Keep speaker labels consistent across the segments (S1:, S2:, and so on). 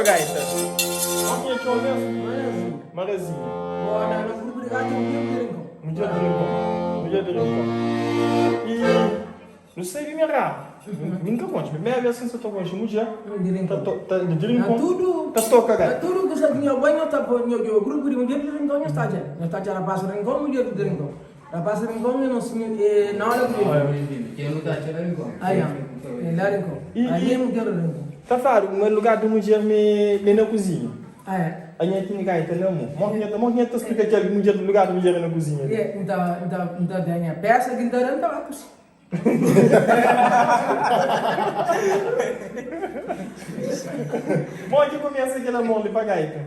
S1: toka gaita? Mo ki nha txoma mesmu?
S2: Marezinha.
S1: Marezinha.
S2: Bo na na grupu di gaita mudjer di Rincon.
S1: Mudjer di Rincon. Mudjer di Rincon. I nu sabe mi raru. Mi nka konxe. Mi primeru bes ki N sa ta konxe mudjer
S2: Di
S1: ta
S2: Rincon.
S1: to ta di
S2: Na
S1: Rincon
S2: tudu
S1: ta toka
S2: na
S1: gaita.
S2: tudu kusa ki nho bai nho ta poi nho djobe grupu di mudjer di Rincon nho sta atxa. Nho sta atxa rapas Rincon mudjer di Rincon. Rapas Rincon e nos e na ora ku Ai e la Rincon.
S1: I
S2: Ami
S1: i
S2: e mudjer di Rincon.
S1: ta fladu ma lugar di mudjer me me na kuzinha.
S2: Ai.
S1: Anha tene gaita na mo. Mo ki nha ta mo ki nha ta splika kel mudjer lugar di mudjer é na kuzinha li.
S2: E nta nta nta da nha pesa ki nta da nta ba kusi.
S1: Mo ki kumesa kel amor li pa gaita?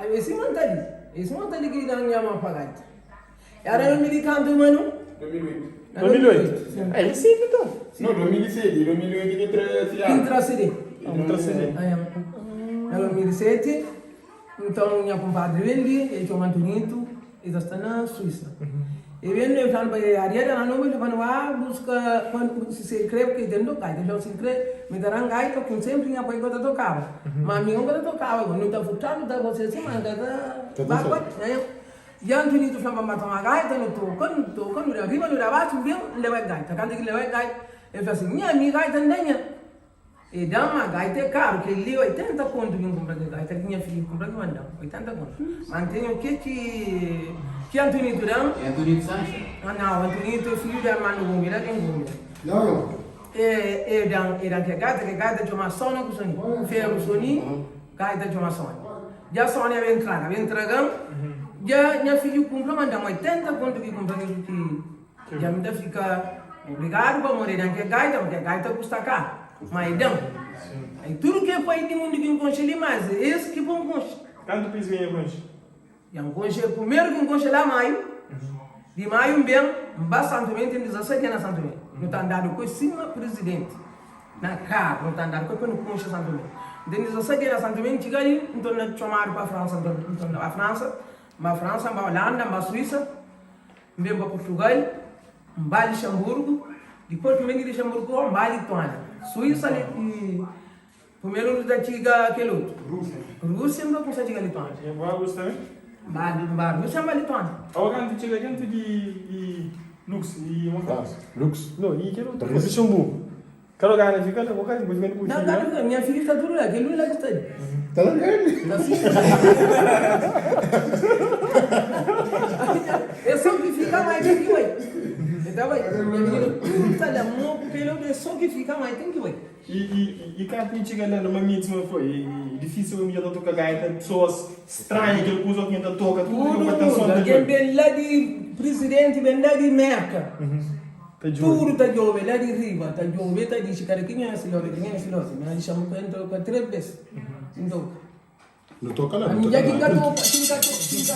S2: Ai esi manta li esi manta li ki da nha amor pa gaita. Era nomi di kantu manu?
S3: 2008.
S1: 2008?
S2: Sim.
S1: É recente então.
S3: Não, 2007. 2008 que tra CD.
S2: Ki tra CD.
S1: Ah, tra CD.
S2: Ah, Na 2007, então nha kumpadri ben li, el txoma Antonito, el ta sta na Suíça. El ben, el fla-nu pa el aria da nobu, el fla pa nu ba buska, pa si el kre, porque el ten do gaita, el fla si el kre, mi ta da-m gaita, ku sempri nha pai ka ta tokaba, ma mi ka ta tokaba, nu ta furtadu, nu ta fase si, ma N ka ta ba ku el. Dja Antonito fla-m pa N ba toma gaita, nu toka, nu toka, nu da riba, nu da baxu, N ben, N leba e gaita. Kantu ki N leba e gaita, el fla sin, Nha, mi gaita N da nha. E da-m, ma gaita é karu, kel li 80 kontu ki N kunpra kel gaita li, nha fidju kunpra ki manda-m, 80 kontu. Ma N ten o ke ki ki Antonito da-m.
S4: É Antonito Sancha?
S2: Ah, nau, Antonito é fidju di Armando Gomi, la di Gomi.
S5: Nau.
S2: E, e da-m, e da-m kel gaita, kel gaita txoma Sona ku Soni, Feru Soni, gaita txoma Soni. Dja Sónia ben traga, ben traga-m Dja nha fidju kunpra manda-m 80 kontu ki kunpra kel ki Dja mi ta fika obrigadu pamodi e da-m kel gaita, pamodi kel gaita kusta karu Ma e da-m Ai tudu ke pai di mundu ki N konxe li mas es ki po N konxe.
S1: Kantu pis ki nha konxe?
S2: Dja N konxe primeru ki N konxe la Maiu Di Maiu N ben N ba Santo Tomé N ten 17 anu na Santo Tomé Nu ta andadu ku es sima prizidenti Na karu nu ta andadu ku el pa nu konxe Santo Tomé. N ten 17 dia na Santo Tomé, N txiga li, N torna txomadu pa Fransa, N torna ba Fransa, N ba Fransa, N ba Holanda, N ba Suísa, N ben pa Purtugal, N ba Lixanburgu, dipôs ki N ben di Lixanburgu, N ba Lituânia, Suísa i primeru nu ta txiga kel otu, Rúsia, N ba kumsa txiga Lituânia.
S1: N ba Rúsia tanbê?
S2: N ba Rúsia, N ba Lituânia.
S1: Awa kantu txiga dentu di Lux i
S5: Lux.
S1: No, i kel otu Luxemburgo. Ka lugar na fika la, bo ka bo fika ku
S2: Não,
S1: filho
S2: ka
S1: la.
S2: fika, nha filho sta tudo la, kel la ki sta li.
S5: Ta la grande.
S2: Ta si. É só ki fika mai ten ki bai. E ta bai. Nha menino tudo sta la, mo ku kel outro é só ki fika mai ten ki bai.
S1: I i i kantu mi txiga la, normalmenti sima foi, e difísil pa mi dja ta toka gaita, pesoas stranha kel kuza ki mi ta toka, tudu
S2: Tudo
S1: ku atenson
S2: mundo,
S1: ta
S2: algen
S1: djobe.
S2: ben la di presidenti, ben la di Merka.
S1: Ta djobe.
S2: Tudu ta djobe la di riba, ta djobe, ta dixi, kada kenha nha siloti, kenha nha siloti. Mi na dixamu pa N toka tres bes, N toka.
S5: Nu toka la,
S2: Ami
S5: nu
S2: dja
S5: toka
S2: ki N
S5: la
S2: ka
S5: juntu.
S2: toka, ki N ka toka, ki N ka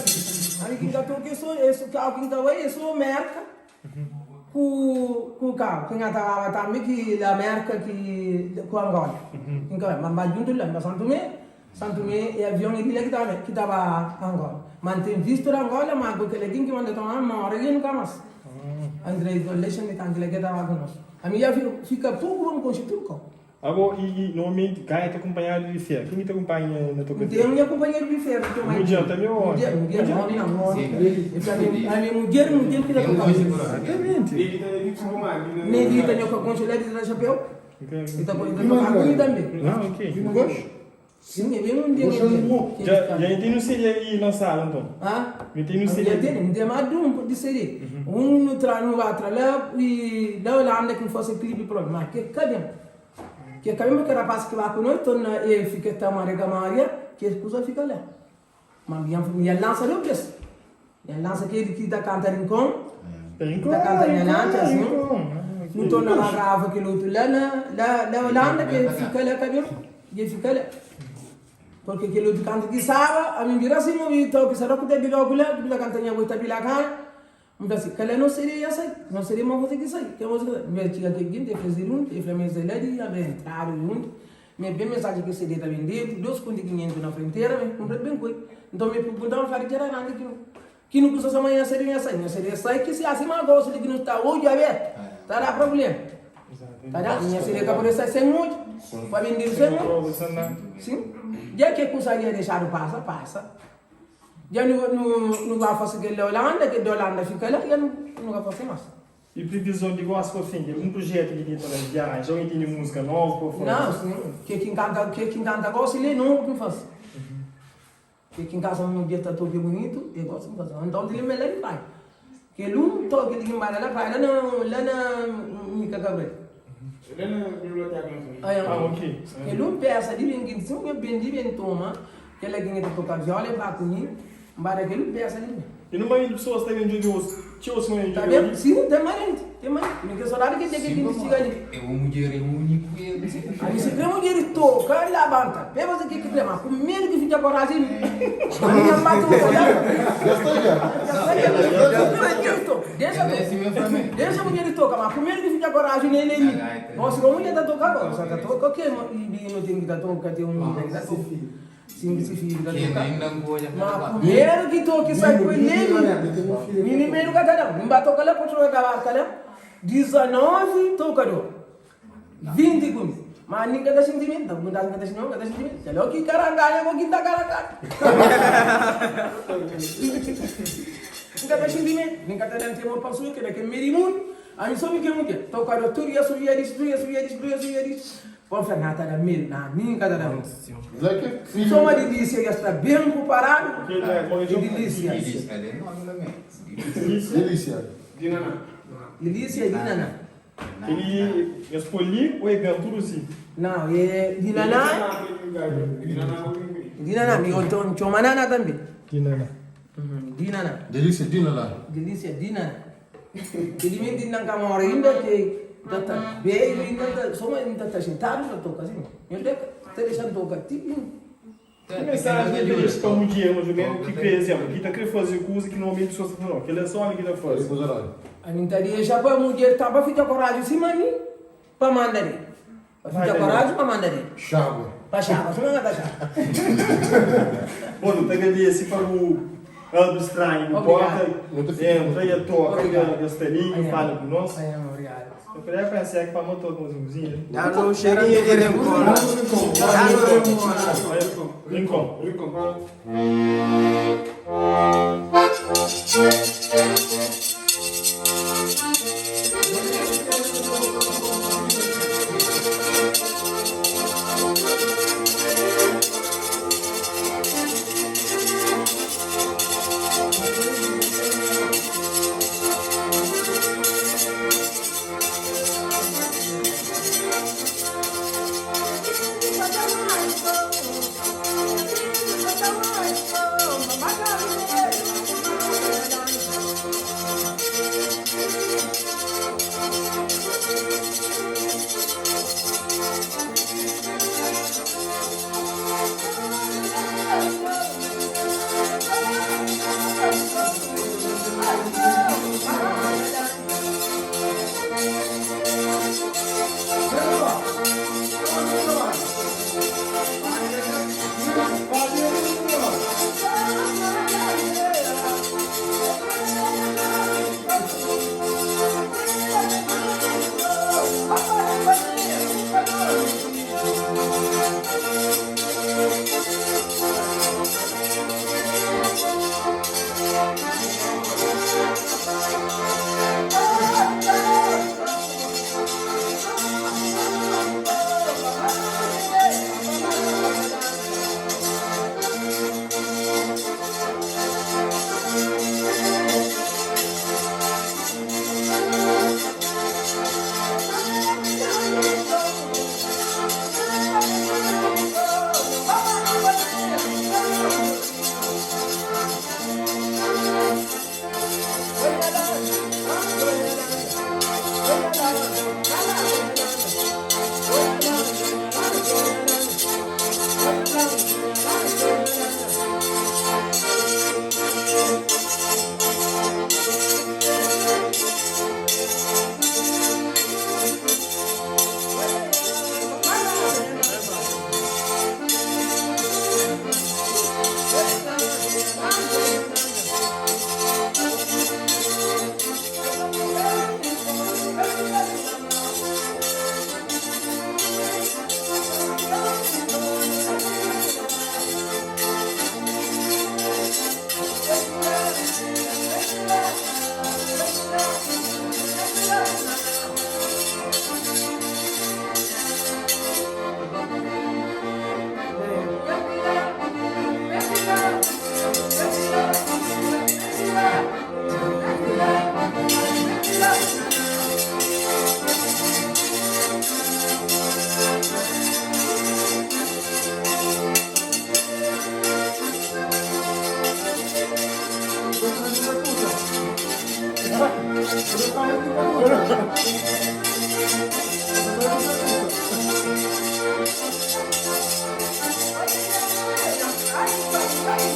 S2: ami ki N ka toka é so, é so kau ki N ta bai é so Merka ku ku kau ki N ta baba tambi ki la Merka ki ku Angola. Ki N ka bai, ma N ba juntu la, N ba Santo Tomé, Santo Tomé é avion é di la ki ta ki ta ba Angola. Ma N ten vistu di Angola, ma ku kel algin ki manda toma mora li nunka mas. André Alexandre tanki la ke ta ba ku nos. Ami dja fika poku pa N konxe tudu kau.
S1: Abo i i normalmenti gaia ta kunpanhadu di fer. Ken ki ta kunpanha na toka
S2: N
S1: fer?
S2: ten nha kunpanheru di fer ki txoma
S1: Mudjer tanbe ô omi?
S2: Mudjer, mudjer,
S1: Mudjer?
S2: omi nan, omi. E fla mi, ami mudjer, mudjer ki ta toka fer.
S1: Exatamente.
S2: Nedi ta nhoka konxe la di tra xapeu. E ta e ta toka ku mi tanbe.
S1: Ah, ok.
S2: Sim, é bem um dia
S5: Gosta de mo.
S1: Dja dja N ten un CD i lansadu nton?
S2: Ah?
S1: N ten un CD.
S2: Dja ten, N ten más di un di CD. Un nu tra nu ba tra la i la Holanda ki N fase klipi propi, ma ke ka ben. Ke ka ben porque rapaz ki ba ku nos torna e fika ta marega maria, kes kuza fika la. Ma mi dja lansa di un bes. Nha lansa kel ki ta kanta rincon,
S1: Rincon,
S2: ta kanta nha
S1: rincon,
S2: lancha asin.
S1: rincon.
S2: Nu torna ba grava kel otu la na la la Holanda ke fika la kabel, dje fika la. Porque kel otu kanta ki saba, ami bira asin obi toki sa ku ta bira ku la, ki ta kanta nha boi ta bila kana. N fla si, kela no seria ya sai, no seria ma você ki sai, ke você ki sai. N txiga kel jinti, e fla si runti, e fla ma es é la di ya ben entradu juntu. Mi ben mensaji ki CD ta bendedu, dos kunti 500 na frentera, mi kunpra ben koi. Nton mi purgunta ma fari djera grandi ki ki nu kusa sama nha CD nha sai, nha CD sai ki si asi ma gosi di ki nu sta odju abertu ta da problema. Ta da? Nha seria ka pode sta sen odja, pa bendidu sen odja. Sin. Dja ke kusa dja dexadu pasa, pasa. Dja nu nu ba fase kel da Holanda, kel da Holanda fika la, dja nu ka fase mas.
S1: E previzon di gosi pa frenti, algun projetu ki tenta na viaja ou intende musika novu pa fase?
S2: Nau, sin. Ke ki N kanta, ke ki N kanta gosi li é nobu ki N fase. Ke ki N kasa un mudjer ta toki bunitu, e gosi N fase. Nton di li me la di praia. Kel un toki li ki N ba la na praia, la na la na Mika Cabral.
S3: La na biblioteka nasional.
S1: Ah, ok.
S2: Kel un pesa di ben ki N sin, ben di ben toma, kel la ki N ta toka viola e ba ku mi, N ba da kel un pesa di ben.
S1: E no maioria di pesoas ta ben djobe os, txeu sima ben
S2: Ta
S1: djobe
S2: ben?
S1: li.
S2: Sin, ten marenti, ten marenti. Mi ten sodadi kel dia ki N txiga li.
S4: É un mudjer é úniku e el.
S2: Ami si kre mudjeris toka, labanta pé fase ke ki kre, ma ku medu ki fitxa koraji mi. Ami nha mata un soldadu.
S5: Já sta já.
S2: Já sta já. Dexa toka, dexa toka. Dexa mudjeris toka, ma ku medu ki fitxa koraji nel é mi. Gosi ko mudjer ta toka gosi, sa ta toka ke i no ten ki ta toka, ten un mudjer ki ta toka. Sin ki si fidju ka toka. Ma primeru ki toki sai foi Lemi. Mi ni medu ka ta da. N ba toka la Portugal ka barka la. 19 tokador. 20 ku mi. Ma nin ka ta sinti medu. Ta perguntadu si N ka ta sinti medu, N ka ta sinti medu. Kel oki karangada bo ki N ta karangada. N ka ta sinti medu. Nin ka ta da-m temor pa N subi kel la ke medi mundu. Ami so mi ke mudjer. Tokador tudu ya subia disi, tudu ya subia disi, tudu ya subia disi. Pon fla, Nta ta da medu. Na, mi N ka ta da medu. Soma Dilísia dja sta ben puparadu. E Dilísia. Dilísia di Naná. Nau, e di Naná. Di Naná. Mi N txoma Naná tanbe. Di Naná.
S5: Delícia di Naná.
S2: Delícia di Naná. Kel-li mi inda N ka móre inda ke N ta ta beju inda N ta sô ma N ta ta xintadu N ta toka sin Nhos dja ta dexa-m toka ti ki
S1: Ki mensajen ta dexa pa mudjer mas o menus ki kre izénplu ki ta kre faze kuza ki normalmenti pesoas ta fla no kel-la é sô ómi ki ta faze?
S2: Ami N ta dexa pa mudjer ta pa fika koraji sima mi pa manda di Pa fika koraji pa manda di
S5: Xaba.
S2: Pa xaba suma nga ta xaba.
S1: Bom, nu ta agradese pa bu abri stranhu bu porta, entra i toka nha sta li i fala ku nos. Eu falei, ah, conhece é que pa motor com os vizinhos.
S6: Dá um cheirinho de rincon. Dá um
S1: Rincon.
S3: Rincon.
S6: Rincon.